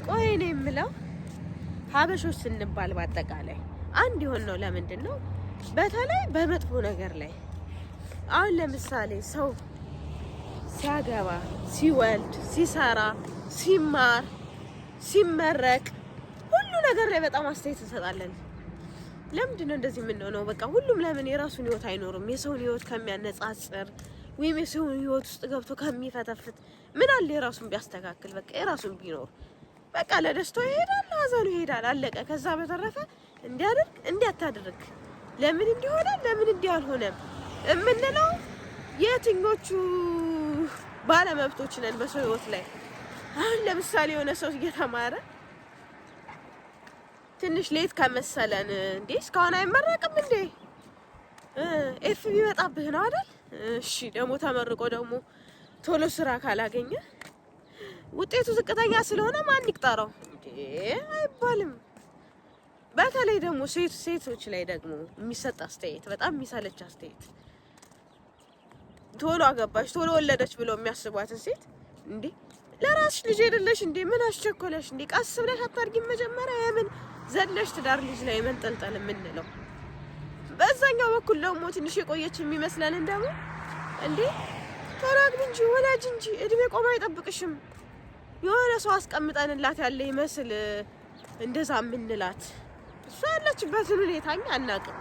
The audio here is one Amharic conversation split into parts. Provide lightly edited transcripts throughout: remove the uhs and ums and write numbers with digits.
ቆይ እኔ የምለው ሀበሾች ስንባል በአጠቃላይ አንድ የሆን ነው ለምንድን ነው? በተለይ በመጥፎ ነገር ላይ አሁን ለምሳሌ ሰው ሲያገባ፣ ሲወልድ፣ ሲሰራ፣ ሲማር፣ ሲመረቅ ሁሉ ነገር ላይ በጣም አስተያየት እንሰጣለን። ለምንድን ነው እንደዚህ የምንሆነው? በቃ ሁሉም ለምን የራሱን ህይወት አይኖርም? የሰውን ህይወት ከሚያነጻጽር ወይም የሰውን ህይወት ውስጥ ገብቶ ከሚፈተፍት ምን አለ የራሱን ቢያስተካክል፣ በቃ የራሱን ቢኖር። በቃ ለደስታው ይሄዳል፣ ለሀዘኑ ይሄዳል፣ አለቀ። ከዛ በተረፈ እንዲያደርግ እንዲያታደርግ ለምን እንዲሆነ ለምን እንዲህ አልሆነም የምንለው የትኞቹ ባለመብቶች ነን በሰው ህይወት ላይ? አሁን ለምሳሌ የሆነ ሰው እየተማረ ትንሽ late ከመሰለን እንዴ እስካሁን አይመረቅም እንዴ F ቢመጣብህ ነው አይደል? እሺ ደግሞ ተመርቆ ደግሞ ቶሎ ስራ ካላገኘ ውጤቱ ዝቅተኛ ስለሆነ ማን ይቅጠረው እንዴ አይባልም። በተለይ ደግሞ ሴቶች ላይ ደግሞ የሚሰጥ አስተያየት በጣም የሚሰለች አስተያየት፣ ቶሎ አገባች ቶሎ ወለደች ብለው የሚያስቧትን ሴት እንዴ ለራስሽ ልጅ አይደለሽ እንዴ? ምን አስቸኮለሽ እንዴ? ቀስ ብለሽ አታድጊም መጀመሪያ? የምን ዘለሽ ትዳር ልጅ ላይ መንጠልጠል የምንለው? በዛኛው በኩል ደግሞ ትንሽ የቆየች የሚመስለንን ደግሞ እንዴ ቶሎ አግቢ እንጂ ወላጅ እንጂ እድሜ ቆሞ አይጠብቅሽም፣ የሆነ ሰው አስቀምጠንላት ያለ ይመስል እንደዛ የምንላት፣ እሷ ያለችበትን ሁኔታ እኛ አናውቅም።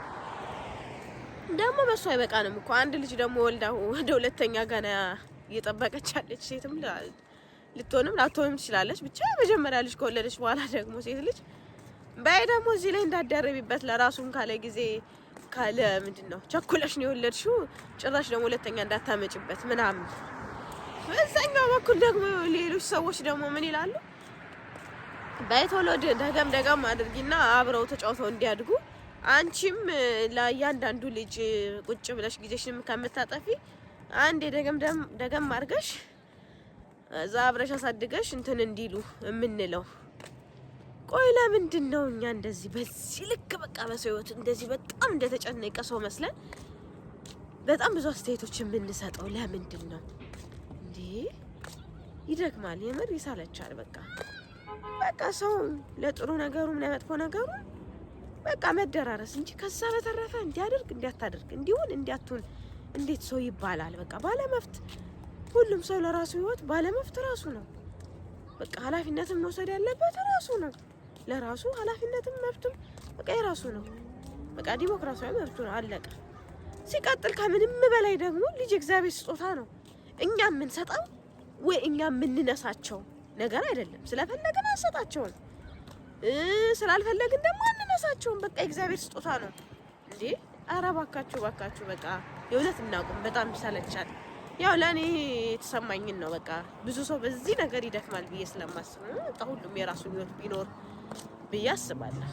ደግሞ በእሱ አይበቃንም እኮ፣ አንድ ልጅ ደግሞ ወልዳ ወደ ሁለተኛ ገና እየጠበቀች ያለች ሴትም ልትሆንም ላትሆንም ትችላለች። ብቻ የመጀመሪያ ልጅ ከወለደች በኋላ ደግሞ ሴት ልጅ በይ ደግሞ እዚህ ላይ እንዳደረቢበት ለራሱም ካለ ጊዜ ካለ ምንድን ነው ቸኩለሽ ነው የወለድሽው፣ ጭራሽ ደግሞ ሁለተኛ እንዳታመጭበት ምናምን። በዛኛው በኩል ደግሞ ሌሎች ሰዎች ደግሞ ምን ይላሉ? በይ ቶሎ ደገም ደገም አድርጊና አብረው ተጫውተው እንዲያድጉ፣ አንቺም ለእያንዳንዱ ልጅ ቁጭ ብለሽ ጊዜሽንም ከምታጠፊ አንዴ ደገም ደገም አድርገሽ እዛ አብረሽ አሳድገሽ እንትን እንዲሉ የምንለው። ቆይ ለምንድን ነው እኛ እንደዚህ በዚህ ልክ በቃ በሰው ህይወት እንደዚህ በጣም እንደተጨነቀ ሰው መስለን በጣም ብዙ አስተያየቶች የምንሰጠው ለምንድን ነው እንዴ? ይደክማል፣ የምር ይሰለቻል። በቃ ሰው ለጥሩ ነገሩም ለመጥፎ ነገሩም በቃ መደራረስ እንጂ ከዛ በተረፈ እንዲያደርግ እንዲያታደርግ እንዲሆን እንዲያትሁን እንዴት ሰው ይባላል? በቃ ባለመፍት ሁሉም ሰው ለራሱ ህይወት ባለመፍት ራሱ ነው። በቃ ኃላፊነትን መውሰድ ያለበት ራሱ ነው። ለራሱ ኃላፊነትም መብቱም በቃ የራሱ ነው። በቃ ዲሞክራሲያዊ መብቱ ነው። አለቀ። ሲቀጥል ከምንም በላይ ደግሞ ልጅ እግዚአብሔር ስጦታ ነው። እኛ የምንሰጠው ወይ እኛ የምንነሳቸው ነገር አይደለም። ስለፈለግን አንሰጣቸውም፣ ስላልፈለግን ደግሞ አንነሳቸውም። በቃ የእግዚአብሔር ስጦታ ነው እንዴ! ኧረ ባካችሁ ባካችሁ፣ በቃ የእውነት እናቁም። በጣም ይሰለቻል። ያው ለእኔ የተሰማኝን ነው። በቃ ብዙ ሰው በዚህ ነገር ይደክማል ብዬ ስለማስብ ነው። በቃ ሁሉም የራሱን ህይወት ቢኖር ብዬ አስባለሁ።